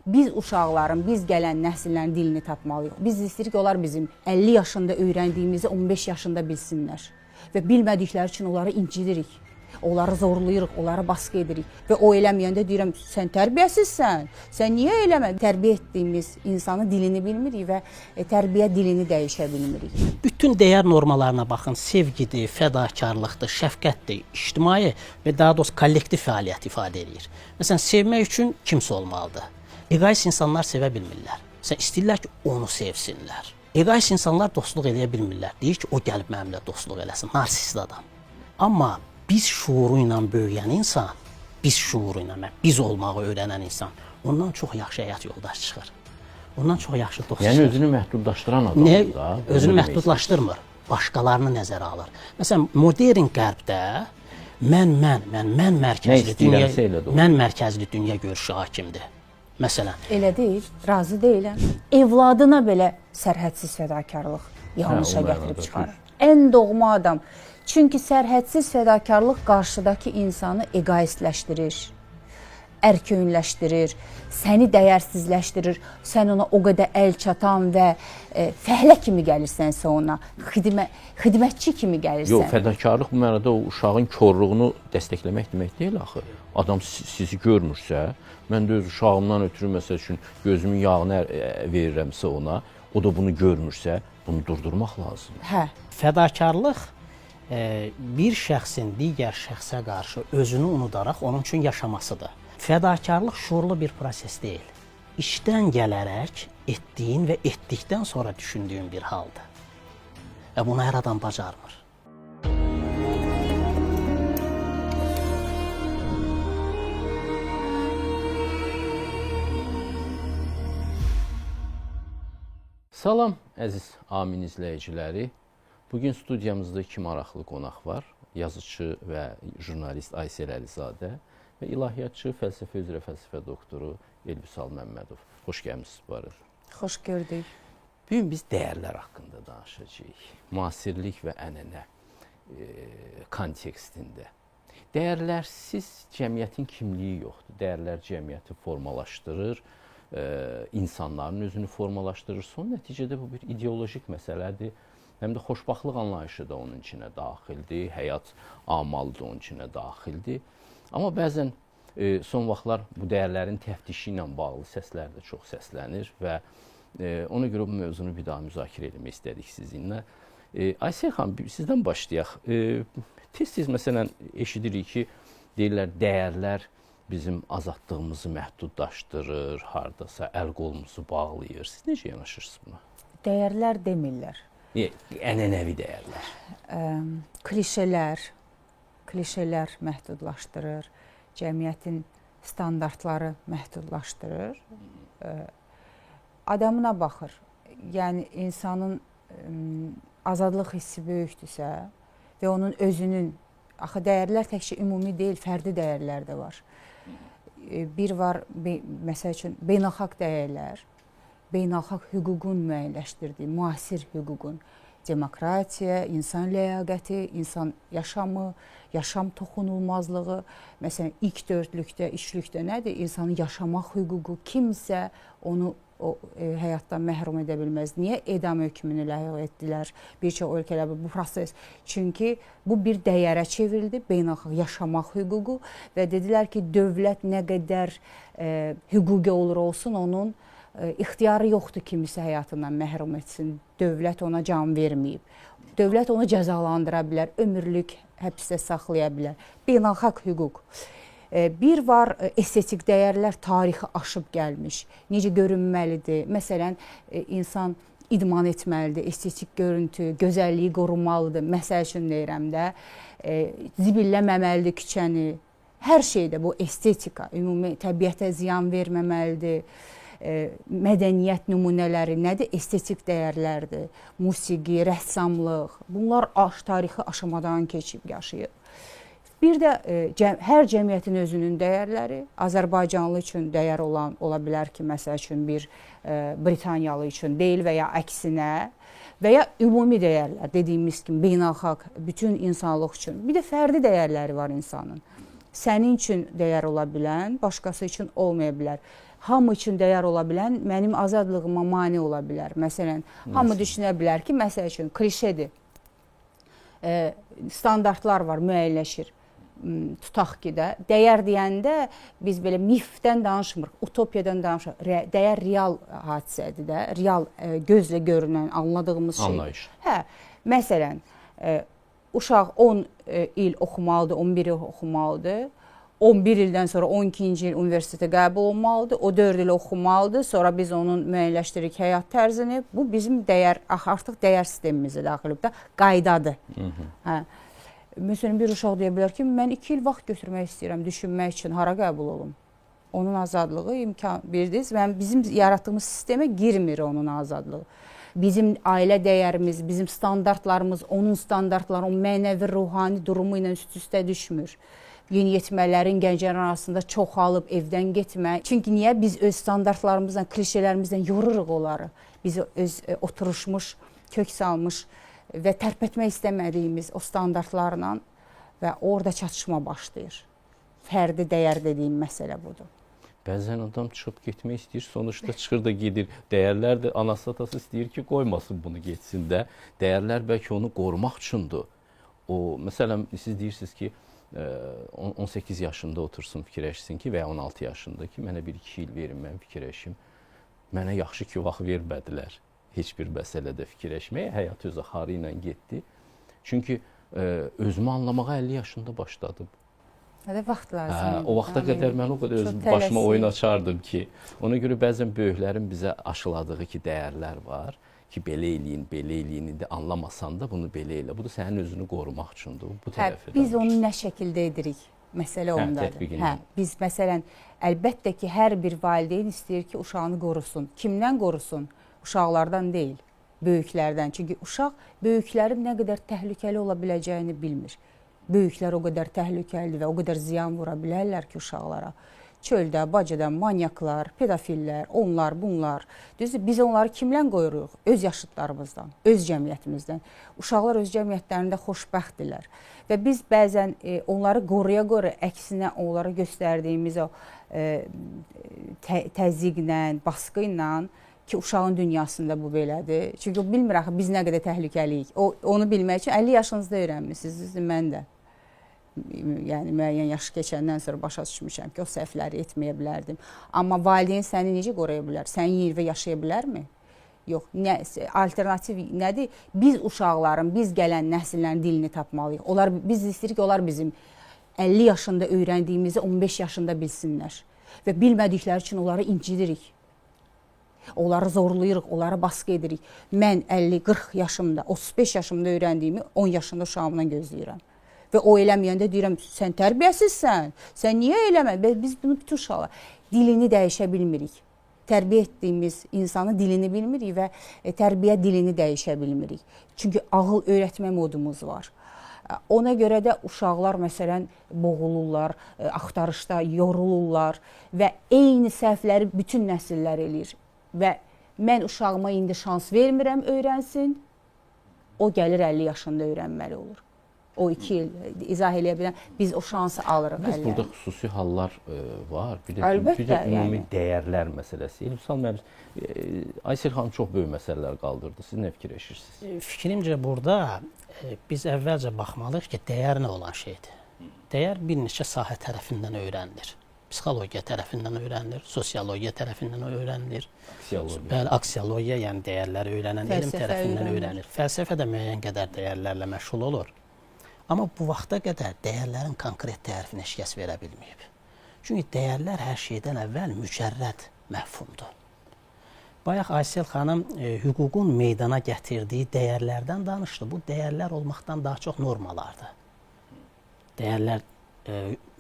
Biz uşaqların, biz gələn nəsillərin dilini tapmalıyıq. Biz istəyirik ki, onlar bizim 50 yaşında öyrəndiyimizi 15 yaşında bilsinlər. Və bilmədikləri üçün onları incidirik. Onları zorlayırıq, onlara baskı edirik və o eləməyəndə deyirəm, sən tərbiyəsizsən. Sən niyə eləmədin? Tərbiyə etdiyimiz insanın dilini bilmirik və tərbiyə dilini dəyişə bilmirik. Bütün dəyər normalarına baxın, sevgidir, fədakarlıqdır, şəfqətdir, ictimai və daha doğrusu kollektiv fəaliyyət ifadə eləyir. Məsələn, sevmək üçün kimsə olmalıdır. Egoist insanlar sevə bilmirlər. Məsələn, istəyirlər ki, onu sevsinlər. Egoist insanlar dostluq eləyə bilmirlər. Deyir ki, o gəlib mənimlə dostluq eləsin. Narsist adam. Amma biz şuuru ilə böyüyən insan, biz şuuru ilə, biz olmağı öyrənən insan, ondan çox yaxşı həyat yoldaşı çıxır. Ondan çox yaxşı dost Yəni çıxır. özünü məhdudlaşdıran adamdır Niyə? da. Özünü məhdudlaşdırmır, başqalarını nəzərə alır. Məsələn, modern qərbdə mən, mən, mən, mən mərkəzli dünya, istəyirəmsə elə də olur. mən mərkəzli dünya görüşü hakimdir. Məsələn, Elə deyil, razı deyiləm. Evladına belə sərhədsiz fədakarlıq yanlışa Hə, o gətirib mənada, çıxarır. Ən doğma adam. Çünki sərhədsiz fədakarlıq qarşıdakı insanı egoistləşdirir, ərköyünləşdirir, səni dəyərsizləşdirir. Sən ona o qədər əl çatan və fəhlə kimi gəlirsənsə ona, xidmətçi kimi gəlirsən. Yox, fədakarlıq bu mənada o uşağın korluğunu dəstəkləmək demək deyil axı. Adam sizi görmürsə, mən də öz uşağımdan ötürü məsəl üçün gözümün yağını verirəmsə ona, o da bunu görmürsə, bunu durdurmaq lazımdır. Hə. Fədakarlıq bir şəxsin digər şəxsə qarşı özünü unudaraq onun üçün yaşamasıdır. Fədakarlıq şuurlu bir proses deyil. İşdən gələrək etdiyin və etdikdən sonra düşündüyün bir haldır. Və bunu hər adam bacarmır. Salam əziz Amin izləyiciləri. Bugün studiyamızda iki maraqlı qonaq var. Yazıçı və jurnalist Aysel Əlizadə və ilahiyyatçı, fəlsəfə üzrə fəlsəfə doktoru Elvüsal Məmmədov. Xoş gəlmisiniz bu arada. Xoş gördük. Bu gün biz dəyərlər haqqında danışacağıq. Müasirlik və ənənə kontekstində. Dəyərlərsiz cəmiyyətin kimliyi yoxdur. Dəyərlər cəmiyyəti formalaşdırır, insanların özünü formalaşdırır. Son nəticədə bu bir ideolojik məsələdir. Həm də xoşbəxtlik anlayışı da onun içinə daxildir, həyat amalı da onun içinə daxildir. Amma bəzən son vaxtlar bu dəyərlərin təftişi ilə bağlı səslər də çox səslənir və ona görə bu mövzunu bir daha müzakirə etmək istədik sizinlə. Aysel xanım, sizdən başlayaq. Tez-tez məsələn eşidirik ki, deyirlər dəyərlər bizim azadlığımızı məhdudlaşdırır, hardasa əl-qolumuzu bağlayır. Siz necə yanaşırsınız buna? Dəyərlər demirlər. Ənənəvi dəyərlər. Klişelər məhdudlaşdırır, cəmiyyətin standartları məhdudlaşdırır. Adamına baxır. Yəni insanın azadlıq hissi böyükdürsə və onun özünün, axı dəyərlər təkcə ümumi deyil, fərdi dəyərlər də var. Bir var, məsəl üçün, beynəlxalq dəyərlər, beynəlxalq hüququn müəyyənləşdirdiyi, müasir hüququn, demokratiya, insan ləyaqəti, insan yaşamı, yaşam toxunulmazlığı, məsələn, ilk dördlükdə, üçlükdə nədir? İnsanın yaşamaq hüququ, kimsə onu həyatdan məhrum edə bilməz. Niyə edam hökmünü ləğv etdilər bir çox ölkələrdə bu proses? Çünki bu bir dəyərə çevrildi, beynəlxalq yaşamaq hüququ və dedilər ki, dövlət nə qədər hüquqi olur olsun, onun ixtiyarı yoxdur kimisə həyatından məhrum etsin. Dövlət ona can verməyib. Dövlət onu cəzalandıra bilər, ömürlük həbsdə saxlaya bilər. Beynəlxalq hüquq. Bir var estetik dəyərlər tarixi aşıb gəlmiş. Necə görünməlidir? Məsələn, insan idman etməlidir, estetik görüntü, gözəlliyi qorumalıdır. Məsəl üçün deyirəm də, zibilləməməlidir küçəni. Hər şeydə bu estetika, ümumi təbiətə ziyan verməməlidir. Mədəniyyət nümunələri nədir? Estetik dəyərlərdir. Musiqi, rəssamlıq. Bunlar tarixi aşamadan keçib yaşayıb. Bir də hər cəmiyyətin özünün dəyərləri, Azərbaycanlı üçün dəyər olan ola bilər ki, məsəl üçün bir Britaniyalı üçün deyil və ya əksinə və ya ümumi dəyərlər, dediyimiz kimi beynəlxalq bütün insanlıq üçün. Bir də fərdi dəyərləri var insanın. Sənin üçün dəyər ola bilən, başqası üçün olmaya bilər. Hamı üçün dəyər ola bilən mənim azadlığıma mane ola bilər. Məsələn, hamı düşünə bilər ki, məsəl üçün klişedir. Standartlar var, müəyyənləşir. Tutaq ki də, dəyər deyəndə biz belə mifdən danışmırıq, utopiyadan danışmırıq. Dəyər real hadisədir də, real gözlə görünən, anladığımız şey. Anlayış. Hə, məsələn, uşaq 10 il oxumalıdır, 11 il oxumalıdır. 11 ildən sonra 12-ci il universitetə qəbul olmalıdır. O 4 il oxumalıdır. Sonra biz onun müəyyənləşdiririk həyat tərzini. Bu bizim dəyər, artıq dəyər sistemimizə daxil olub da, qaydadır. Hə. Məsələn, bir uşaq deyə bilər ki, mən 2 il vaxt götürmək istəyirəm düşünmək üçün, hara qəbul olum? Onun azadlığı imkan bildiniz. Yəni bizim yaratdığımız sistemə girmir onun azadlığı. Bizim ailə dəyərimiz, bizim standartlarımız, onun standartları, onun mənəvi, ruhani durumu ilə üst-üstə düşmür. Yeniyetmələrin, gənclərin arasında çoxalıb evdən getmə. Çünki niyə biz öz standartlarımızla, klişələrimizlə yoruruq onları? Biz öz oturuşmuş, kök salmış və tərpətmək istəmədiyimiz o standartlarla və orada çatışma başlayır. Fərdi dəyər dediyim məsələ budur. Bəzən adam çıxıb getmək istəyir, sonuçda çıxır da gedir. Dəyərlər də anası atası istəyir ki, qoymasın bunu getsin də. Dəyərlər bəlkə onu qorumaq üçündür. O, məsələn, siz deyirsiniz ki, 18 yaşında otursun, fikirləşsin ki, və ya 16 yaşında ki, mənə 1-2 il verin, mən fikirləşim. Mənə yaxşı ki, vaxt vermədilər heç bir məsələdə fikirləşməyə. Həyat öz axarı ilə getdi. Çünki özümü anlamağa 50 yaşında başladım. Hədə vaxt lazımdır. O vaxta qədər mən o qədər öz başıma oyun açardım ki, ona görə bəzən böyüklərin bizə aşıladığı ki, dəyərlər var ki, belə eləyin, belə eləyin, indi anlamasan da bunu belə elə. Bu da sənin özünü qorumaq üçündür. Bu tərəfi. Biz onu nə şəkildə edirik? Məsələ ondadır. Hə, biz məsələn, əlbəttə ki, hər bir valideyn istəyir ki, uşağını qorusun. Kimdən qorusun? Uşaqlardan deyil, böyüklərdən. Çünki uşaq böyüklərin nə qədər təhlükəli ola biləcəyini bilmir. Böyüklər o qədər təhlükəlidir və o qədər ziyan vura bilərlər ki, uşaqlara. Çöldə, bacada manyaklar, pedofillər, onlar, bunlar. Düzdür, biz onları kimlə qoyuruq? Öz yaşıdlarımızdan, öz cəmiyyətimizdən. Uşaqlar öz cəmiyyətlərində xoşbəxtdirlər. Və biz bəzən onları qoruya-qoruya, əksinə onlara göstərdiyimiz o təzyiqlə, baskı ilə ki, uşağın dünyasında bu belədir. Çünki o bilmir axı biz nə qədər təhlükəliyik. Onu bilmək üçün 50 yaşınızda öyrənmişsiniz, düzdür, mən də. Yəni müəyyən yaş keçəndən sonra başa düşmüşəm ki, o səhvləri etməyə bilərdim. Amma valideyn səni necə qoruya bilər? Sənin yerində yaşaya bilərmi? Yox. Nə, alternativ nədir? Biz uşaqların, biz gələn nəsillərin dilini tapmalıyıq. Onlar, biz istəyirik ki, onlar bizim 50 yaşında öyrəndiyimizi 15 yaşında bilsinlər. Və bilmədikləri üçün onları incidirik. Onları zorlayırıq, onlara baskı edirik. Mən 50-40 yaşımda, 35 yaşımda öyrəndiyimi 10 yaşında uşağımdan gözləyirəm. Və o eləməyəndə deyirəm, sən tərbiyəsizsən, sən niyə eləmə? Biz bunu bütün uşaqlar dilini dəyişə bilmirik. Tərbiyə etdiyimiz insanın dilini bilmirik və tərbiyə dilini dəyişə bilmirik. Çünki ağıl öyrətmə modumuz var. Ona görə də uşaqlar məsələn boğulurlar, axtarışda yorulurlar və eyni səhvləri bütün nəsillər eləyir. Və mən uşağıma indi şans vermirəm öyrənsin, o gəlir 50 yaşında öyrənməli olur. O 2 il izah eləyə bilən, biz o şansı alırıq əllərinə. Burada xüsusi hallar var. Bir də, əlbəttə, bir də ümumi yəni dəyərlər məsələsi. Vüsal müəllim, Aysel xanım çox böyük məsələlər qaldırdı. Siz nə fikirləşirsiniz? Fikrimcə burada biz əvvəlcə baxmalıyıq ki, dəyər nə olan şeydir. Dəyər bir neçə sahə tərəfindən öyrənilir. Psixologiya tərəfindən öyrənilir, sosiologiya tərəfindən öyrənilir. Aksiologiya. Bəli, aksiologiya, yəni dəyərləri öyrənən elm tərəfindən öyrənilir. Fəlsəfə də müəyyən qədər dəyərlərlə məşğul olur. Amma bu vaxta qədər dəyərlərin konkret tərifini heç kəs verə bilməyib. Çünki dəyərlər hər şeydən əvvəl mücərrəd məfhumdur. Bayaq Aysel xanım hüququn meydana gətirdiyi dəyərlərdən danışdı. Bu dəyərlər olmaqdan daha çox normalardır. Dəyərlər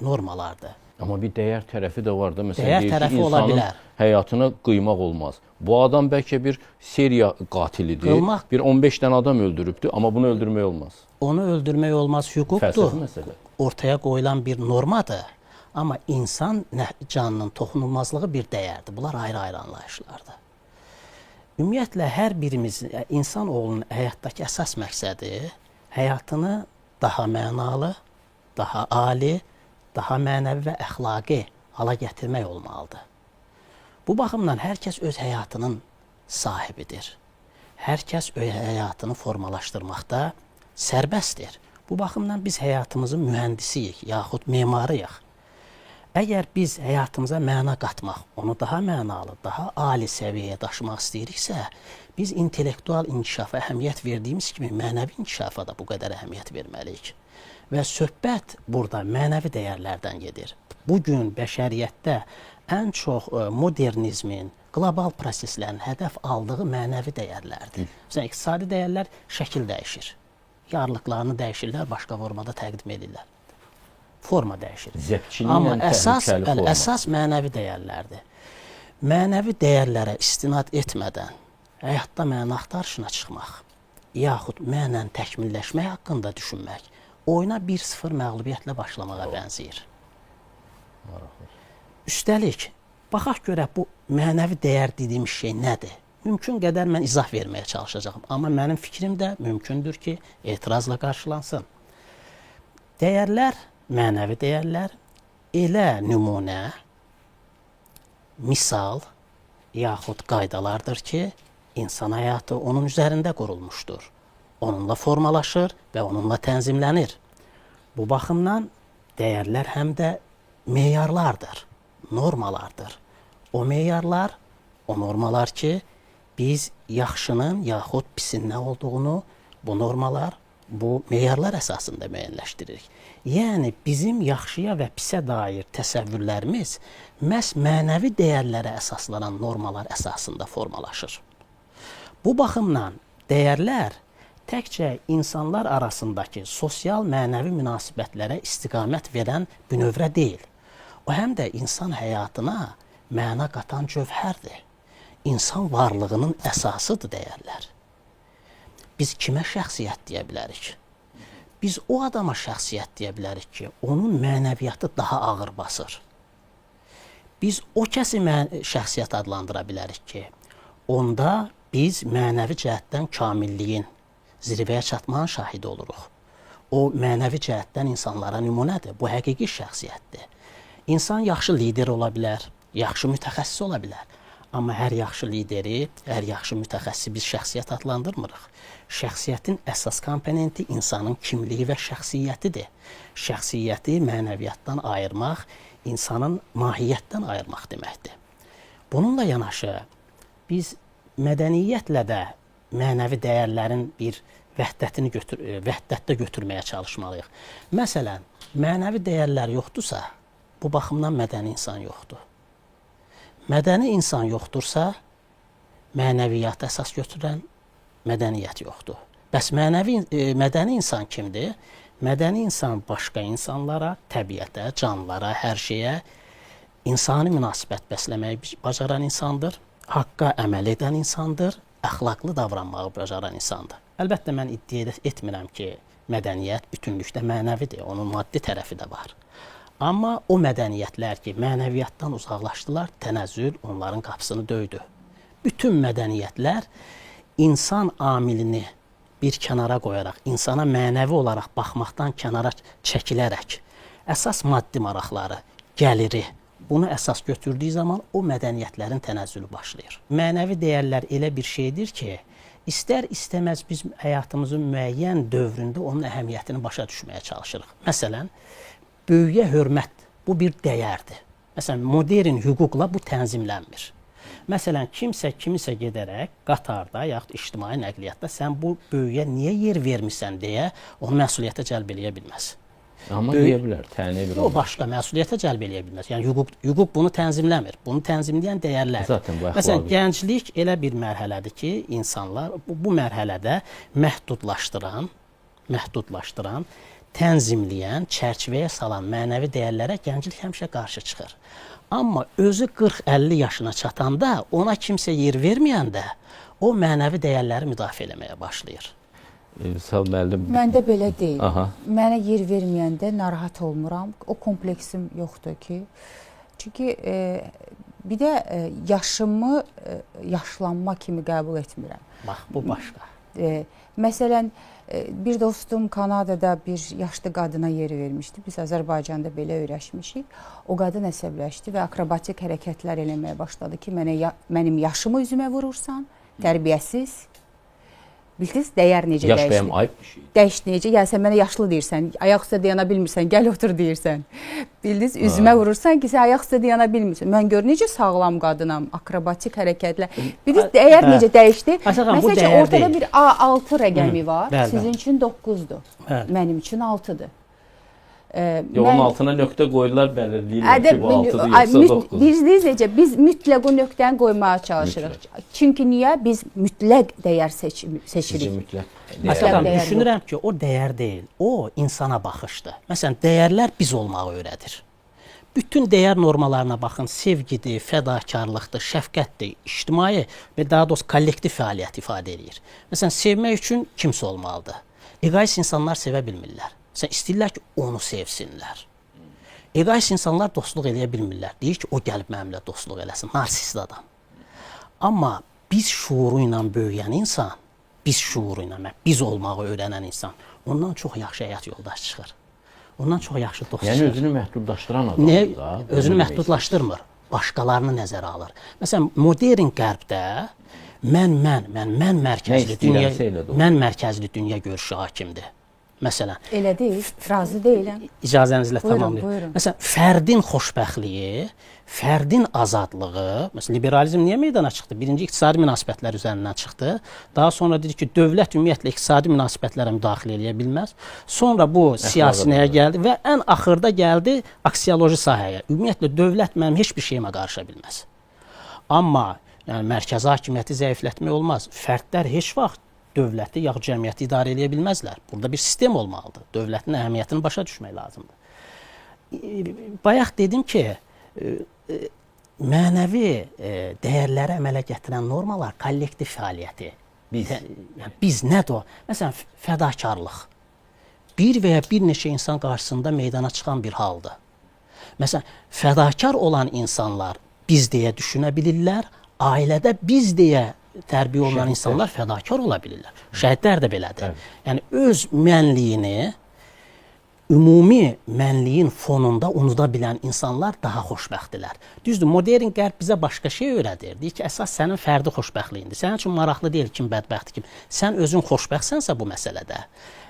normalardır. Amma bir dəyər tərəfi də var da. Məsələn, dəyər tərəfi ola bilər. Həyatına qıymaq olmaz. Bu adam bəlkə bir seriya qatilidir. Qılmaq, bir 15 dənə adam öldürübdü, amma bunu öldürmək olmaz. Onu öldürmək olmaz, hüquqdur. Fəlsəfi məsələ. Ortaya qoyulan bir normadır. Amma insan canının toxunulmazlığı bir dəyərdir. Bunlar ayrı-ayrı anlayışlardır. Ümumiyyətlə, hər birimizin, insanoğlunun həyatdakı əsas məqsədi həyatını daha mənalı, daha ali, daha mənəvi və əxlaqi hala gətirmək olmalıdır. Bu baxımdan hər kəs öz həyatının sahibidir. Hər kəs öz həyatını formalaşdırmaqda sərbəstdir. Bu baxımdan biz həyatımızın mühəndisiyik, yaxud memarıyıq. Əgər biz həyatımıza məna qatmaq, onu daha mənalı, daha ali səviyyəyə daşımaq istəyiriksə, biz intellektual inkişafa əhəmiyyət verdiyimiz kimi mənəvi inkişafa da bu qədər əhəmiyyət verməliyik. Və söhbət burada mənəvi dəyərlərdən gedir. Bu gün bəşəriyyətdə ən çox modernizmin, qlobal proseslərin hədəf aldığı mənəvi dəyərlərdir. Məsələn, iqtisadi dəyərlər şəkil dəyişir. Yarlıqlarını dəyişirlər, başqa formada təqdim edirlər. Forma dəyişir. Amma əsas, bəli, əsas mənəvi dəyərlərdir. Mənəvi dəyərlərə istinad etmədən həyatda məna axtarışına çıxmaq, yaxud mənən təkmilləşmək haqqında düşünmək oyuna 1-0 məğlubiyyətlə başlamağa bənzəyir. Maraqlı. Üstəlik, baxaq görək bu mənəvi dəyər dediyimiz şey nədir? Mümkün qədər mən izah verməyə çalışacağam. Amma mənim fikrim də mümkündür ki, etirazla qarşılansın. Dəyərlər, mənəvi dəyərlər elə nümunə, misal yaxud qaydalardır ki, insan həyatı onun üzərində qurulmuşdur. Onunla formalaşır və onunla tənzimlənir. Bu baxımdan dəyərlər həm də meyarlardır, normalardır. O meyarlar, o normalar ki, biz yaxşının yaxud pisin nə olduğunu bu normalar, bu meyarlar əsasında müəyyənləşdiririk. Yəni bizim yaxşıya və pisə dair təsəvvürlərimiz məhz mənəvi dəyərlərə əsaslanan normalar əsasında formalaşır. Bu baxımdan dəyərlər təkcə insanlar arasındakı sosial mənəvi münasibətlərə istiqamət verən bünövrə deyil. O həm də insan həyatına məna qatan cövhərdir. İnsan varlığının əsasıdır dəyərlər. Biz kimə şəxsiyyət deyə bilərik? Biz o adama şəxsiyyət deyə bilərik ki, onun mənəviyyatı daha ağır basır. Biz o kəsi şəxsiyyət adlandıra bilərik ki, onda biz mənəvi cəhətdən kamilliyin, zirvəyə çatmanın şahidi oluruq. O mənəvi cəhətdən insanlara nümunədir. Bu həqiqi şəxsiyyətdir. İnsan yaxşı lider ola bilər, yaxşı mütəxəssis ola bilər. Amma hər yaxşı lideri, hər yaxşı mütəxəssisi biz şəxsiyyət adlandırmırıq. Şəxsiyyətin əsas komponenti insanın kimliyi və şəxsiyyətidir. Şəxsiyyəti mənəviyyatdan ayırmaq, insanın mahiyyətdən ayırmaq deməkdir. Bununla yanaşı biz mədəniyyətlə də mənəvi dəyərlərin bir vəhdətini vəhdətdə götürməyə çalışmalıyıq. Məsələn, mənəvi dəyərlər yoxdursa, bu baxımdan mədəni insan yoxdur. Mədəni insan yoxdursa, mənəviyyatı əsas götürən mədəniyyət yoxdur. Bəs mədəni insan kimdir? Mədəni insan başqa insanlara, təbiətə, canlılara, hər şeyə insani münasibət bəsləməyi bacaran insandır, haqqa əməl edən insandır, əxlaqlı davranmağı bacaran insandır. Əlbəttə, mən iddia etmirəm ki, mədəniyyət bütünlükdə mənəvidir, onun maddi tərəfi də var. Amma o mədəniyyətlər ki, mənəviyyatdan uzaqlaşdılar, tənəzzül onların qapısını döydü. Bütün mədəniyyətlər insan amilini bir kənara qoyaraq, insana mənəvi olaraq baxmaqdan kənara çəkilərək, əsas maddi maraqları, gəliri, bunu əsas götürdüyü zaman o mədəniyyətlərin tənəzzülü başlayır. Mənəvi dəyərlər elə bir şeydir ki, istər-istəməz biz həyatımızın müəyyən dövründə onun əhəmiyyətini başa düşməyə çalışırıq. Məsələn, böyüyə hörmət, bu bir dəyərdir. Məsələn, modern hüquqla bu tənzimlənmir. Məsələn, kimsə kimisə gedərək qatarda yaxud ictimai nəqliyyatda sən bu böyüyə niyə yer vermirsən deyə onu məsuliyyətə cəlb eləyə bilməz. Amma deyə bilər, təyin edir. O başqa məsuliyyətə cəlb eləyə bilməz. Yəni hüquq bunu tənzimləmir. Bunu tənzimləyən dəyərlərdir. Zaten bu əxlaqi. Məsələn, gənclik elə bir mərhələdir ki, insanlar bu mərhələdə məhdudlaşdıran, tənzimləyən, çərçivəyə salan mənəvi dəyərlərə gənclik həmişə qarşı çıxır. Amma özü 40-50 yaşına çatanda ona kimsə yer verməyəndə o mənəvi dəyərləri müdafiə eləməyə başlayır. Vüsal müəllim. Məndə belə deyil. Aha. Mənə yer verməyəndə narahat olmuram. O kompleksim yoxdur ki. Çünki bir də yaşımı yaşlanma kimi qəbul etmirəm. Bax, bu başqa. Məsələn, bir dostum Kanadada bir yaşlı qadına yer vermişdi. Biz Azərbaycanda belə öyrəşmişik. O qadın əsəbləşdi və akrobatik hərəkətlər eləməyə başladı ki, mənim yaşımı üzümə vurursan, tərbiyəsiz. Bildiniz, dəyər necə Yaş dəyişdi? Yaş bəyəm ayıb bir şeydir. Dəyişdi necə? Yəni sən mənə yaşlı deyirsən, ayaq üstə dayana bilmirsən, gəl otur deyirsən. Bildiniz, üzümə vurursan ki, sən ayaq üstə dayana bilmirsən. Mən gör necə sağlam qadınam, akrobatik hərəkətlər. Bildiniz, dəyər necə dəyişdi? Məsəl üçün, ortada bir A6 rəqəmi var, sizin üçün 9-dur, mənim üçün 6-dır. Onun altına nöqtə qoyurlar, bəlirləyirlər ki, bu 6-dır, yoxsa 9-dur. Bildiniz necə, biz mütləq o nöqtəni qoymağa çalışırıq. Çünki niyə? Biz mütləq dəyər seçirik. Sizcə mütləq dəyər? Düşünürəm ki, o dəyər deyil, o insana baxışdır. Məsələn, dəyərlər biz olmağı öyrədir. Bütün dəyər normalarına baxın, sevgidir, fədakarlıqdır, şəfqətdir, ictimai və daha doğrusu kollektiv fəaliyyət ifadə eləyir. Məsələn, sevmək üçün kimsə olmalıdır. Egoist insanlar sevə bilmirlər. Məsələn, istəyirlər ki, onu sevsinlər. Egoist insanlar dostluq eləyə bilmirlər. Deyir ki, o gəlib mənimlə dostluq eləsin. Narsist adam. Amma biz şuuru ilə böyüyən insan, biz şuuru ilə, biz olmağı öyrənən insan, ondan çox yaxşı həyat yoldaşı çıxır. Ondan çox yaxşı dost yəni çıxır. Özünü məhdudlaşdıran adamdır da. Özünü məhdudlaşdırmır. Başqalarını nəzərə alır. Məsələn, modern qərbdə mən mərkəzli dünya, mən mərkəzli dünya görüşü hakimdir. Məsələn, elə deyil, razı deyiləm. İcazənizlə tamamlayım. Məsələn, fərdin xoşbəxtliyi, fərdin azadlığı, məsələn, liberalizm niyə meydana çıxdı? Birinci, iqtisadi münasibətlər üzərindən çıxdı. Daha sonra dedi ki, dövlət ümumiyyətlə iqtisadi münasibətlərə müdaxilə eləyə bilməz. Sonra bu siyasi nəyə gəldi və ən axırda gəldi aksioloji sahəyə. Ümumiyyətlə, dövlət mənim heç bir şeyimə qarışa bilməz. Amma yəni, mərkəzi hakimiyyəti zəiflətmək olmaz. Fərdlər heç vaxt dövləti yaxud cəmiyyəti idarə eləyə bilməzlər. Burada bir sistem olmalıdır. Dövlətin əhəmiyyətini başa düşmək lazımdır. Bayaq dedim ki, mənəvi dəyərləri əmələ gətirən normalar kollektiv fəaliyyəti. Biz. Biz nədir o? Məsələn, fədakarlıq. Bir və ya bir neçə insan qarşısında meydana çıxan bir haldır. Məsələn, fədakar olan insanlar biz deyə düşünə bilirlər, ailədə biz deyə tərbiyə olunan insanlar fədakar ola bilirlər. Şəhidlər də belədir. Evet. Yəni, öz mənliyini ümumi mənliyin fonunda unuda bilən insanlar daha xoşbəxtdirlər. Düzdür, modern qərb bizə başqa şey öyrədir. Deyir ki, əsas sənin fərdi xoşbəxtliyindir. Sənin üçün maraqlı deyil kim bədbəxtdir, kim. Sən özün xoşbəxtsənsə bu məsələdə,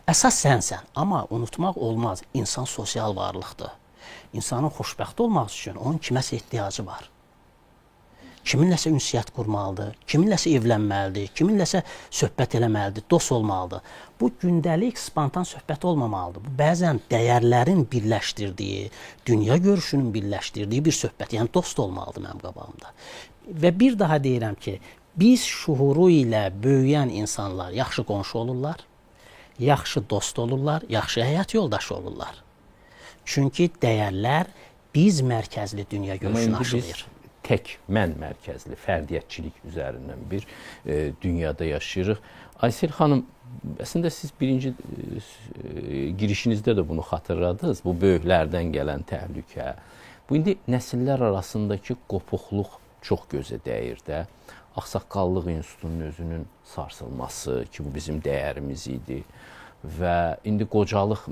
əsas sənsən. Amma unutmaq olmaz. İnsan sosial varlıqdır. İnsanın xoşbəxt olmaq üçün onun kiməsə ehtiyacı var. Kiminləsə ünsiyyət qurmalıdır, kiminləsə evlənməlidir, kiminləsə söhbət eləməlidir, dost olmalıdır. Bu gündəlik spontan söhbət olmamalıdır. Bu bəzən dəyərlərin birləşdirdiyi, dünya görüşünün birləşdirdiyi bir söhbət, yəni dost olmalıdır mənim qabağımda. Və bir daha deyirəm ki, biz şuuru ilə böyüyən insanlar yaxşı qonşu olurlar, yaxşı dost olurlar, yaxşı həyat yoldaşı olurlar. Çünki dəyərlər biz mərkəzli dünya görüşünü aşılayır. Tək mən mərkəzli fərdiyyətçilik üzərindən bir dünyada yaşayırıq. Aysel xanım, əslində siz birinci girişinizdə də bunu xatırladınız. Bu böyüklərdən gələn təhlükə. Bu indi nəsillər arasındakı qopuqluq çox gözə dəyir də. Ağsaqqallıq institutunun özünün sarsılması ki, bu bizim dəyərimiz idi. Və indi qocalıq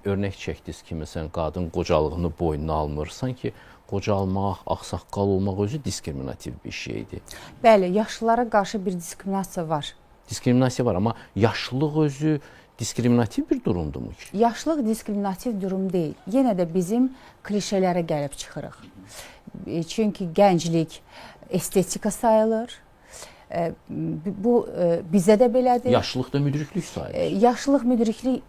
örnək çəkdiniz ki, məsələn, qadın qocalığını boynuna almır. Sanki qocalmaq, ağsaqqal olmaq özü diskriminativ bir şeydir. Bəli, yaşlılara qarşı bir diskriminasiya var. Diskriminasiya var, amma yaşlılıq özü diskriminativ bir durumdurmu ki? Yaşlılıq diskriminativ durum deyil. Yenə də bizim klişelərə gəlib çıxırıq. Çünki gənclik estetika sayılır. Bu bizə də belədir. Yaşlılıq da müdriklik sayılır. Yaşlılıq müdriklik,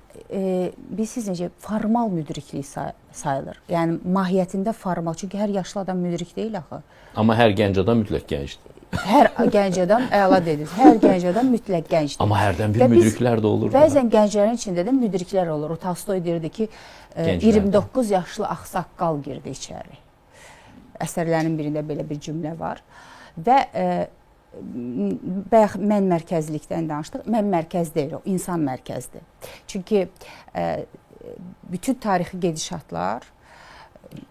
bilirsiniz necə, formal müdriklik sayılır. Yəni mahiyyətində formal. Çünki hər yaşlı adam müdrik deyil axı. Amma hər gənc adam mütləq gəncdir. Hər gənc adam, əla dediniz, hər gənc adam mütləq gəncdir. Amma hərdən bir müdriklər də olur. Bəzən gənclərin içində də müdriklər olur. O Tolstoy deyirdi ki, 29 yaşlı ağsaqqal girdi içəri. Əsərlərinin birində belə bir cümlə var. Və bayaq mən mərkəzlikdən danışdıq. Mən mərkəz deyil, o insan mərkəzdir. Çünki bütün tarixi gedişatlar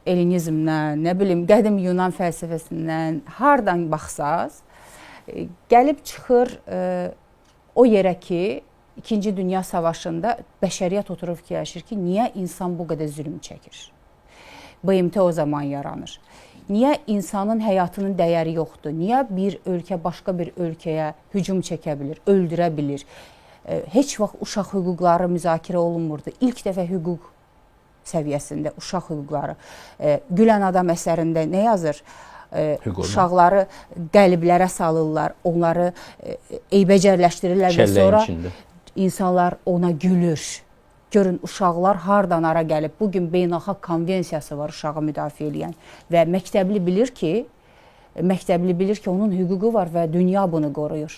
Elinizmdən, nə bilim, qədim Yunan fəlsəfəsindən hardan baxsaz, gəlib çıxır O yerə ki, İkinci Dünya Savaşında bəşəriyyət oturub fikirləşir ki, niyə insan bu qədər zülm çəkir? BMT o zaman yaranır. Niyə insanın həyatının dəyəri yoxdur? Niyə bir ölkə başqa bir ölkəyə hücum çəkə bilir, öldürə bilir? Heç vaxt uşaq hüquqları müzakirə olunmurdu. İlk dəfə hüquq səviyyəsində uşaq hüquqları. Gülən Adam əsərində nə yazır? Uşaqları qəliblərə salırlar, onları eybəcərləşdirirlər və sonra içində insanlar ona gülür. Görün, uşaqlar hardan hara gəlib. Bugün beynəlxalq konvensiyası var uşağı müdafiə eləyən və məktəbli bilir ki, onun hüququ var və dünya bunu qoruyur.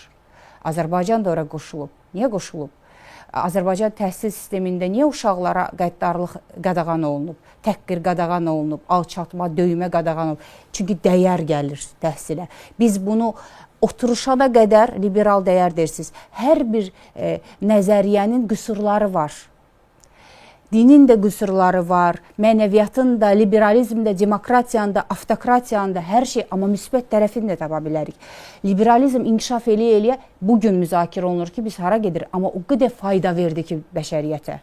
Azərbaycan da ora qoşulub. Niyə qoşulub? Azərbaycan təhsil sistemində niyə uşaqlara qəddarlıq qadağan olunub, təhqir qadağan olunub, alçaltma, döymə qadağan olunub? Çünki dəyər gəlir təhsilə. Biz bunu oturuşana qədər liberal dəyər deyirsiniz. Hər bir nəzəriyyənin qüsurları var. Dinin də qüsurları var, mənəviyyatın da, liberalizmin də, demokratiyanın da, avtokratiyanın da, hər şey, amma müsbət tərəfini də tapa bilərik. Liberalizm inkişaf eləyə-eləyə bugün müzakirə olunur ki, biz hara gedirik, amma o qədər fayda verdi ki bəşəriyyətə.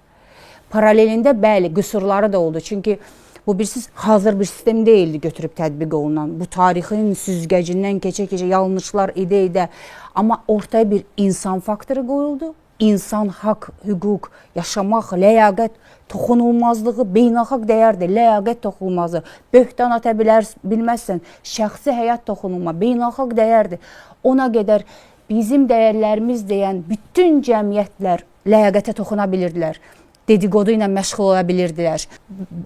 Paralelində bəli, qüsurları da oldu. Çünki bu bilirsiniz, hazır bir sistem deyildi götürüb tətbiq olunan. Bu tarixin süzgəcindən keçə-keçə yanlışlar edə-edə, amma ortaya bir insan faktoru qoyuldu. İnsan haqq, hüquq, yaşamaq, ləyaqət toxunulmazlığı beynəlxalq dəyərdir. Ləyaqət toxunulmazlığı. Böhtan ata bilməzsən, şəxsi həyat toxunulma beynəlxalq dəyərdir. Ona qədər bizim dəyərlərimiz deyən bütün cəmiyyətlər ləyaqətə toxuna bilirdilər. Dedikodu ilə məşğul ola bilirdilər.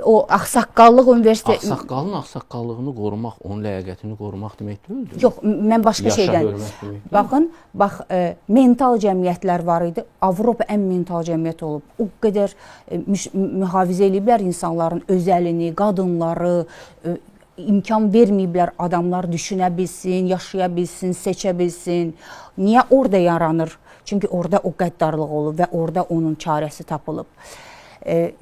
O ağsaqqallıq universitet... Ağsaqqalın ağsaqqallığını qorumaq, onun ləyaqətini qorumaq demək deyildir. Yox, mən başqa yaşa şeydən. Baxın, bax, mental cəmiyyətlər var idi. Avropa ən mental cəmiyyət olub. O qədər mühafizə eləyiblər insanların özəlini, qadınları, imkan verməyiblər adamlar düşünə bilsin, yaşaya bilsin, seçə bilsin. Niyə orada yaranır? Çünki orada o qəddarlıq olub və orada onun çarəsi tapılıb.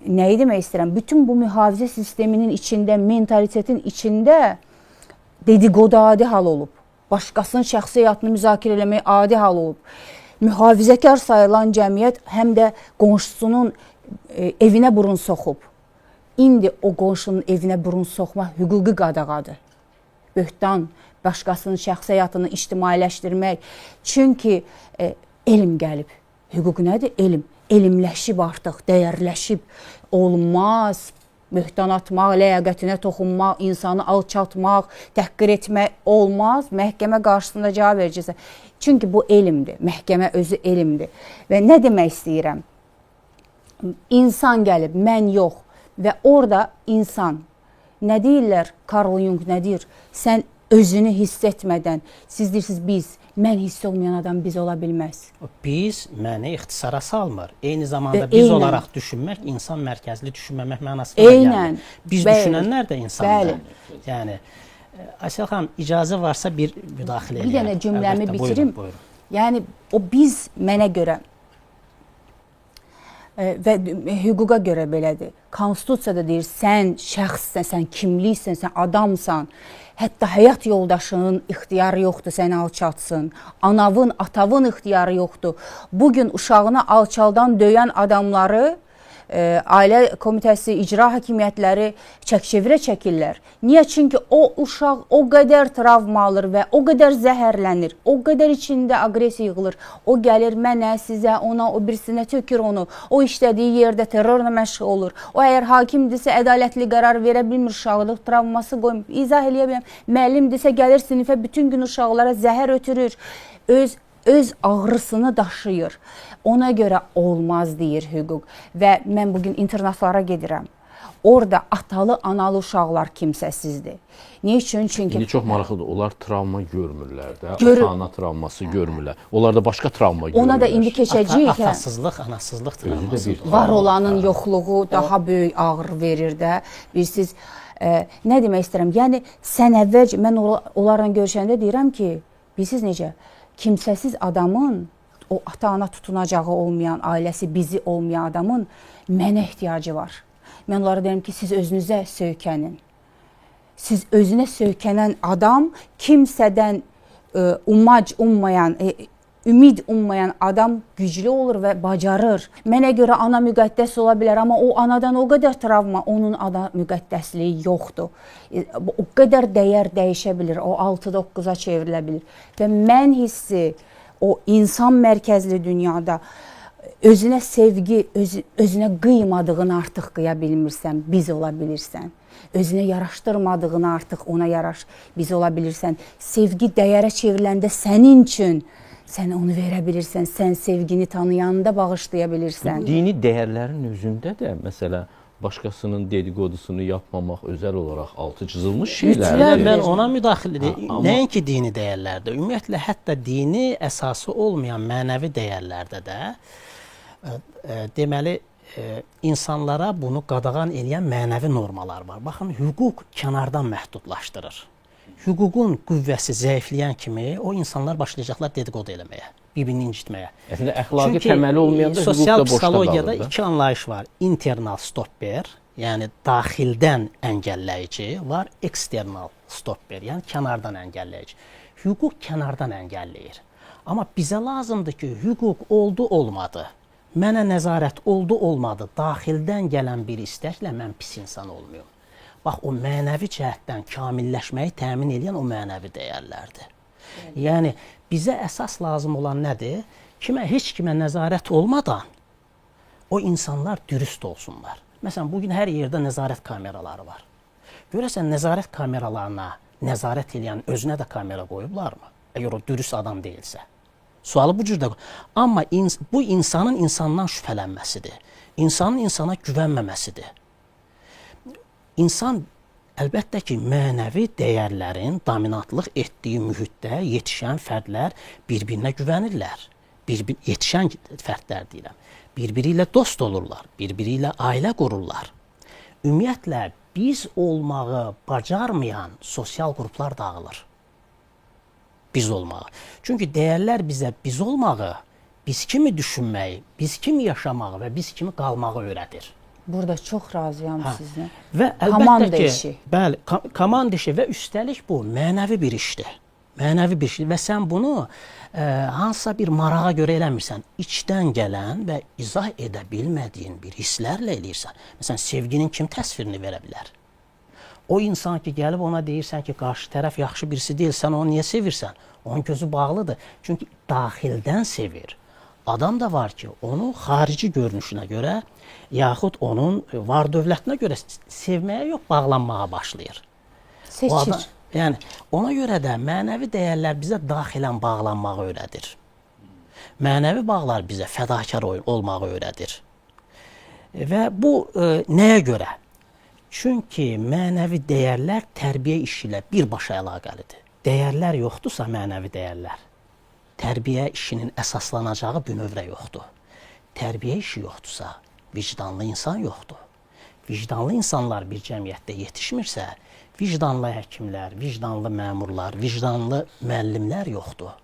Nəyi demək istəyirəm? Bütün bu mühafizə sisteminin içində, mentalitetin içində dedikodu adi hal olub. Başqasının şəxsi həyatını müzakirə eləmək adi hal olub. Mühafizəkar sayılan cəmiyyət həm də qonşusunun evinə burun soxub. İndi o qonşunun evinə burun soxma hüquqi qadağadır. Böhtan, başqasının şəxsi həyatını ictimailəşdirmək. Çünki elm gəlib. Hüquq nədir? Elm. Elmləşib artıq, dəyərləşib. Olmaz böhtan atmaq, ləyaqətinə toxunmaq, insanı alçaltmaq, təhqir etmək olmaz. Məhkəmə qarşısında cavab verəcəksən. Çünki bu elmdir. Məhkəmə özü elmdir. Və nə demək istəyirəm? İnsan gəlib, mən yox. Və orada insan, nə deyirlər? Carl Jung nə deyir? Sən özünü hiss etmədən, siz deyirsiniz biz, mən hiss olmayan adam biz ola bilməz. Biz məni ixtisara salmır. Eyni zamanda və biz eynən olaraq düşünmək, insan mərkəzli düşünməmək mənasına gəlir. Biz bəli, düşünənlər də insandır. Bəli. Yəni, Aysel xanım, icazə varsa bir müdaxilə eləyəm. Bir dənə cümləmi əlbəttə, bitirim. Buyurun, buyurun. Yəni, o biz mənə görə və hüquqa görə belədir. Konstitusiyada deyir, sən şəxssən, sən kimliksən, sən adamsan. Hətta həyat yoldaşının ixtiyarı yoxdur səni alçaltsın. Anavın, atavın ixtiyarı yoxdur. Bugün uşağını alçaldan döyən adamları ailə komitəsi, icra hakimiyyətləri çək-çevirə çəkirlər. Niyə? Çünki o uşaq o qədər travma alır və o qədər zəhərlənir, o qədər içində aqressiya yığılır. O gəlir mənə, sizə, ona, o birisinə tökür onu. O işlədiyi yerdə terrorla məşğul olur. O əgər hakimdirsə, ədalətli qərar verə bilmir, uşaqlıq travması qoymur. İzah eləyə bilmir. Müəllimdirsə, gəlir sinifə bütün gün uşaqlara zəhər ötürür. Öz ağrısını daşıyır. Ona görə olmaz deyir hüquq. Və mən bugün internatlara gedirəm. Orada atalı, analı uşaqlar kimsəsizdir. Niyə üçün? Çünki İndi çox maraqlıdır. Onlar travma görmürlər də. Ata-ana travması görmürlər. Onlar da başqa travma görürlər. Ona da indi keçəcəyik. Atasızlıq, anasızlıq travması. Var olanın yoxluğu daha böyük ağrı verir də. Bilirsiniz, nə demək istəyirəm? Yəni sən əvvəlcə mən onlarla görüşəndə deyirəm ki, bilirsiniz necə? Kimsəsiz adamın, o ata-ana tutunacağı olmayan, ailəsi bizi olmayan adamın mənə ehtiyacı var. Mən onlara deyirəm ki, siz özünüzə söykənin. Siz özünə söykənən adam kimsədən umac ummayan, ümid ummayan adam güclü olur və bacarır. Mənə görə ana müqəddəs ola bilər, amma o anadan o qədər travma, onun ana müqəddəsliyi yoxdur. O qədər dəyər dəyişə bilir, o 6-9-a çevrilə bilir. Və mən hissi o insan mərkəzli dünyada özünə sevgi, özünə qıymadığını artıq qıya bilmirsən, biz ola bilirsən. Özünə yaraşdırmadığını artıq ona biz ola bilirsən. Sevgi dəyərə çevriləndə sənin üçün sən onu verə bilirsən, sən sevgini tanıyanda bağışlaya bilirsən. Dini dəyərlərin özündə də məsələ başqasının dediqodusunu yapmamaq özəl olaraq altı çizilmiş şeylərdir. Mən ona müdaxilə edirəm. Nəinki dini dəyərlərdə, ümumiyyətlə hətta dini əsası olmayan mənəvi dəyərlərdə də deməli insanlara bunu qadağan eləyən mənəvi normalar var. Baxın, hüquq kənardan məhdudlaşdırır. Hüququn qüvvəsi zəifləyən kimi o insanlar başlayacaqlar dediqodu eləməyə, bir-birini incitməyə. Əslində əxlaqi təməli olmayanda hüquq da boşda qalır. Sosial psixologiyada iki anlayış var. Internal stopper, yəni daxildən əngəlləyici var, eksternal stopper, yəni kənardan əngəlləyici. Hüquq kənardan əngəlləyir. Amma bizə lazımdır ki, hüquq oldu, olmadı. Mənə nəzarət oldu, olmadı. Daxildən gələn bir istəklə mən pis insan olmayım. Bax, o mənəvi cəhətdən kamilləşməyi təmin edən o mənəvi dəyərlərdir. Yəni, bizə əsas lazım olan nədir? Kimə, heç kimə nəzarət olmadan o insanlar dürüst olsunlar. Məsələn, bugün hər yerdə nəzarət kameraları var. Görəsən, nəzarət kameralarına nəzarət eləyən özünə də kamera qoyublarmı? Əgər o dürüst adam deyilsə. Sualı bu cür də. Amma bu insanın insandan şübhələnməsidir. İnsanın insana güvənməməsidir. İnsan əlbəttə ki, mənəvi dəyərlərin dominantlıq etdiyi mühitdə yetişən fərdlər bir-birinə güvənirlər. Yetişən fərdlər deyirəm. Bir-biri ilə dost olurlar, bir-biri ilə ailə qururlar. Ümumiyyətlə, biz olmağı bacarmayan sosial qruplar dağılır. Biz olmağı. Çünki dəyərlər bizə biz olmağı, biz kimi düşünməyi, biz kimi yaşamağı və biz kimi qalmağı öyrədir. Burada çox razıyam sizinlə. Və əlbəttə komanda ki, işi. Bəli, komanda işi və üstəlik bu mənəvi bir işdir. Mənəvi bir işdir və sən bunu hansısa bir marağa görə eləmirsən. İçdən gələn və izah edə bilmədiyin bir hisslərlə eləyirsən. Məsələn, sevginin kim təsvirini verə bilər? O insan ki, gəlib ona deyirsən ki, qarşı tərəf yaxşı birisi deyil, sən onu niyə sevirsən? Onun gözü bağlıdır. Çünki daxildən sevir. Adam da var ki, onu xarici görünüşünə görə, yaxud onun var dövlətinə görə sevməyə yox, bağlanmağa başlayır. Seçir. Adam, yəni, ona görə də mənəvi dəyərlər bizə daxilən bağlanmağı öyrədir. Mənəvi bağlar bizə fədakar olmağı öyrədir. Və bu nəyə görə? Çünki mənəvi dəyərlər tərbiyə işi ilə birbaşa əlaqəlidir. Dəyərlər yoxdursa mənəvi dəyərlər, tərbiyə işinin əsaslanacağı bünövrə yoxdur. Tərbiyə işi yoxdursa, vicdanlı insan yoxdur. Vicdanlı insanlar bir cəmiyyətdə yetişmirsə, vicdanlı həkimlər, vicdanlı məmurlar, vicdanlı müəllimlər yoxdur.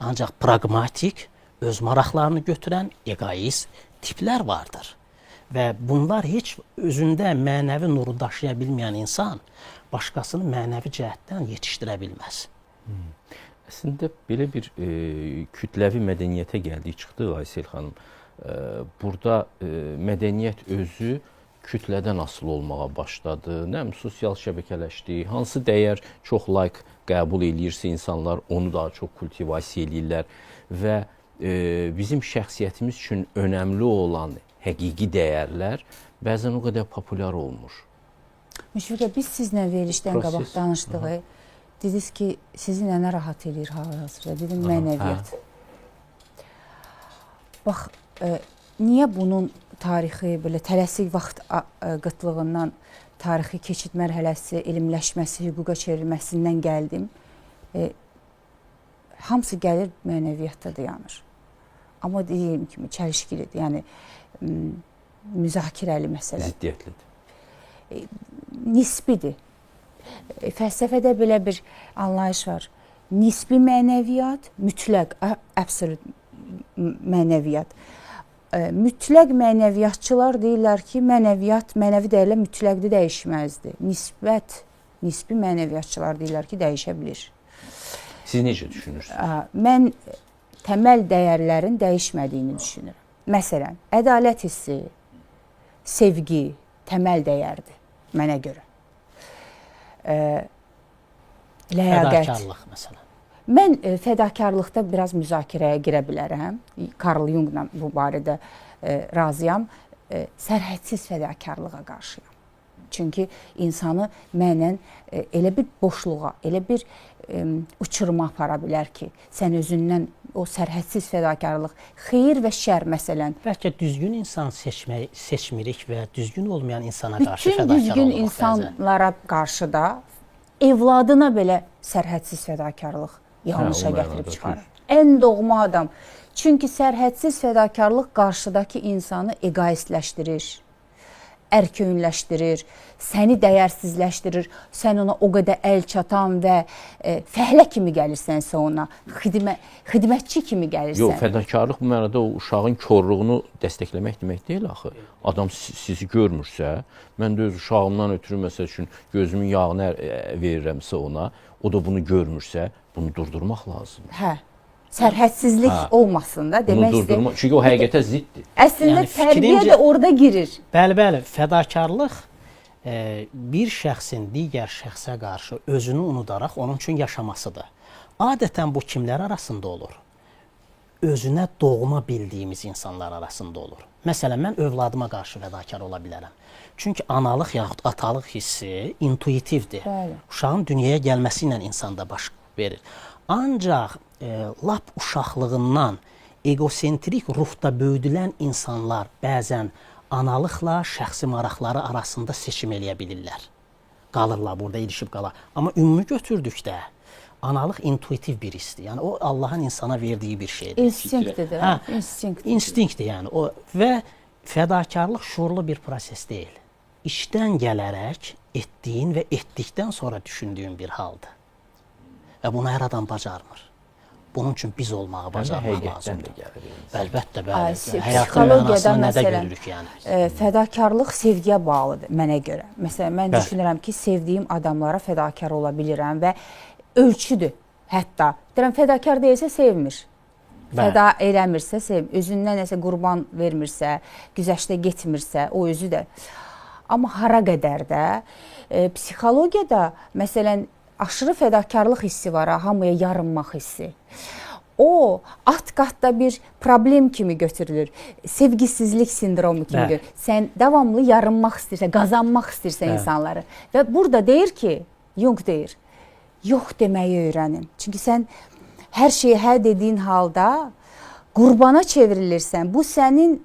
Ancaq praqmatik, öz maraqlarını götürən egoist tiplər vardır. Və bunlar heç özündə mənəvi nuru daşıya bilməyən insan başqasını mənəvi cəhətdən yetişdirə bilməz. Əslində, belə bir kütləvi mədəniyyətə gəldik, çıxdıq Aysel xanım. Burada mədəniyyət özü kütlədən asılı olmağa başladı. Nə sosial şəbəkələşdi, hansı dəyər çox like qəbul eləyirsə insanlar onu daha çox kultivasiya eləyirlər və bizim şəxsiyyətimiz üçün önəmli olan həqiqi dəyərlər bəzən o qədər populyar olmur. Müşfiqə, biz sizlə verilişdən qabaq danışdıq. Dediniz ki, sizi nə narahat eləyir hal-hazırda? Dedim, mənəviyyat. Bax, niyə bunun tarixi, belə tələsik vaxt qıtlığından tarixi keçid mərhələsi, elmləşməsi, hüquqa çevrilməsindən gəldim. Hamısı gəlir, mənəviyyatda dayanır. Amma dediyim kimi, çəlişkilidir, yəni müzakirəli məsələ. Ziddiyyətlidir. Nisbidir. Fəlsəfədə belə bir anlayış var. Nisbi mənəviyyat, mütləq, absolut mənəviyyat. Mütləq mənəviyyatçılar deyirlər ki, mənəviyyat, mənəvi dəyərlər mütləqdə dəyişməzdir. Nisbi mənəviyyatçılar deyirlər ki, dəyişə bilir. Siz necə düşünürsünüz? Mən Təməl dəyərlərin dəyişmədiyini düşünürəm. Məsələn, ədalət hissi, sevgi təməl dəyərdir mənə görə. Ləyaqət. Fədakarlıq məsələn. Mən fədakarlıqda biraz müzakirəyə girə bilərəm. Carl Jungla bu barədə razıyam. Sərhədsiz fədakarlığa qarşıyam. Çünki insanı mənən elə bir boşluğa, elə bir uçuruma apara bilər ki, sən özündən o sərhədsiz fədakarlıq, xeyir və şər məsələn. Bəlkə düzgün insan seçmirik və düzgün olmayan insana qarşı Bütün fədakar düzgün oluruq insanlara bəzən. Qarşı da evladına belə sərhədsiz fədakarlıq yanlışa gətirib çıxarır. Ən doğma adam. Çünki sərhədsiz fədakarlıq qarşıdakı insanı egoistləşdirir, ərköyünləşdirir, səni dəyərsizləşdirir. Sən ona o qədər əl çatan və fəhlə kimi gəlirsənsə ona, xidmətçi kimi gəlirsən. Yox, fədakarlıq bu mənada o uşağın korluğunu dəstəkləmək demək deyil axı. Adam sizi görmürsə, mən də öz uşağımdan ötürü məsəl üçün gözümün yağını verirəmsə ona, o da bunu görmürsə, bunu durdurmaq lazımdır. Hə. Sərhədsizlik olmasın da demək istəyir. Çünki o həqiqətə ziddir. Əslində yəni, tərbiyə də orada girir. Bəli, bəli. Fədakarlıq bir şəxsin digər şəxsə qarşı özünü unudaraq onun üçün yaşamasıdır. Adətən bu kimlər arasında olur? Özünə doğma bildiyimiz insanlar arasında olur. Məsələn, mən övladıma qarşı fədakar ola bilərəm. Çünki analıq yaxud atalıq hissi intuitivdir. Bəli. Uşağın dünyaya gəlməsi ilə insanda baş verir. Ancaq lap uşaqlığından egosentrik ruhda böyüdülən insanlar bəzən analıqla şəxsi maraqları arasında seçim eləyə bilirlər. Qalırlar burada, ilişib qalar. Amma ümumi götürdükdə analıq intuitiv bir hissdir. Yəni o Allahın insana verdiyi bir şeydir. İnstinktdir. Hə, instinkt. İnstinktdir yəni. O və fədakarlıq şuurlu bir proses deyil. İçdən gələrək etdiyin və etdikdən sonra düşündüyün bir haldır. Və bunu hər adam bacarmır. Bunun üçün biz olmağı bacarmaq lazımdır. Əlbəttə, bəli. Həyatın mənasını nədə görürük yəni? Fədakarlıq sevgiyə bağlıdır mənə görə. Məsələn, mən düşünürəm ki, sevdiyim adamlara fədakar ola bilirəm və ölçüdür hətta. Deyirəm, fədakar deyilsə sevmir. Fəda eləmirsə, sevmir. Özündən nəsə qurban vermirsə, güzəştə getmirsə, o özü də. Amma hara qədər də psixologiyada, məsələn, aşırı fədakarlıq hissi var, hamıya yarınmaq hissi. O, at qatda bir problem kimi götürülür. Sevgisizlik sindromu kimi götürülür. Sən davamlı yarınmaq istəyirsən, qazanmaq istəyirsən insanları. Və burada deyir ki, Jung deyir, yox deməyi öyrənin. Çünki sən hər şeyi hə dediyin halda qurbana çevrilirsən. Bu sənin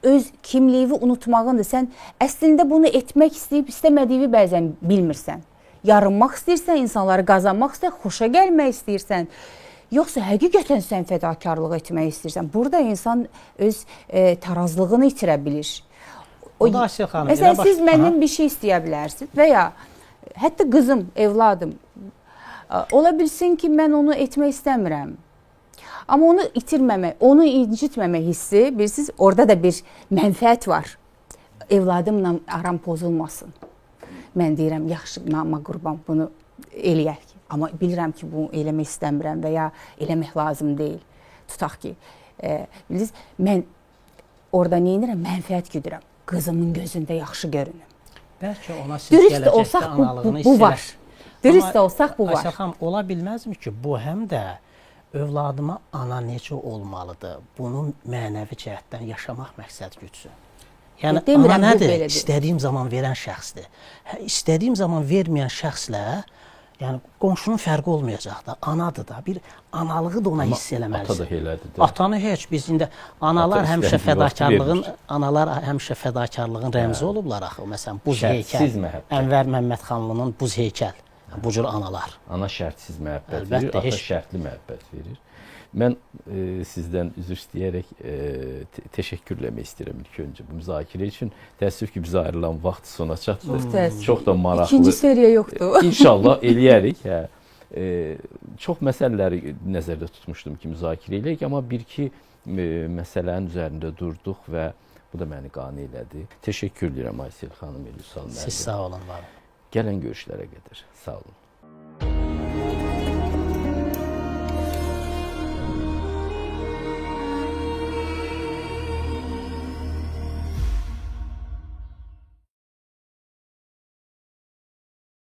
öz kimliyini unutmağındır. Sən əslində bunu etmək istəyib istəmədiyini bəzən bilmirsən. Yarınmaq istəyirsən, insanları qazanmaq istəyirsən, xoşa gəlmək istəyirsən. Yoxsa həqiqətən sən fədakarlıq etmək istəyirsən. Burada insan öz tarazlığını itirə bilir. O da Aysel xanım. Məsələn, siz məndən bir şey istəyə bilərsiniz və ya hətta qızım, evladım, ola bilsin ki, mən onu etmək istəmirəm. Amma onu itirməmək, onu incitməmək hissi, bilirsiniz, orada da bir mənfəət var. Evladımla aram pozulmasın. Mən deyirəm, yaxşı, mama qurban, bunu eləyək. Amma bilirəm ki, bunu eləmək istəmirəm və ya eləmək lazım deyil. Tutaq ki, bilirsiniz, mən orada nə edirəm? Mənfəət güdürəm. Qızımın gözündə yaxşı görünüm. Bəlkə ona siz gələcəkdə analığını bu var. Dürüst olsaq bu var. Aysel xanım, ola bilməzmi ki, bu həm də övladıma ana necə olmalıdır? Bunu mənəvi cəhətdən yaşamaq məqsəd gütsün. Yəni, ana nədir? İstədiyim zaman verən şəxsdir. İstədiyim zaman verməyən şəxslə, yəni qonşunun fərqi olmayacaq da, anadır da, bir analığı da ona hiss eləməlisən. Ata da elədir. Atanı heç, biz indi analar həmişə fədakarlığın, analar həmişə fədakarlığın rəmzi olublar axı. Məsələn, buz heykəl, Ənvər Məmmədxanlının buz heykəl, bu cür analar. Ana şərtsiz məhəbbət verir, ata şərtli məhəbbət verir. Mən sizdən üzr istəyərək təşəkkür eləmək istəyirəm ilk öncə bu müzakirə üçün. Təəssüf ki, bizə ayrılan vaxt sona çatdı. Çox da maraqlı. İkinci seriya yoxdur. İnşallah eləyərik. Hə. Çox məsələləri nəzərdə tutmuşdum ki, müzakirə eləyək, amma bir-iki məsələnin üzərində durduq və bu da məni qane elədi. Təşəkkür edirəm Aysel xanım, Vüsal müəllim. Siz sağ olun, var olun. Gələn görüşlərə qədər. Sağ olun.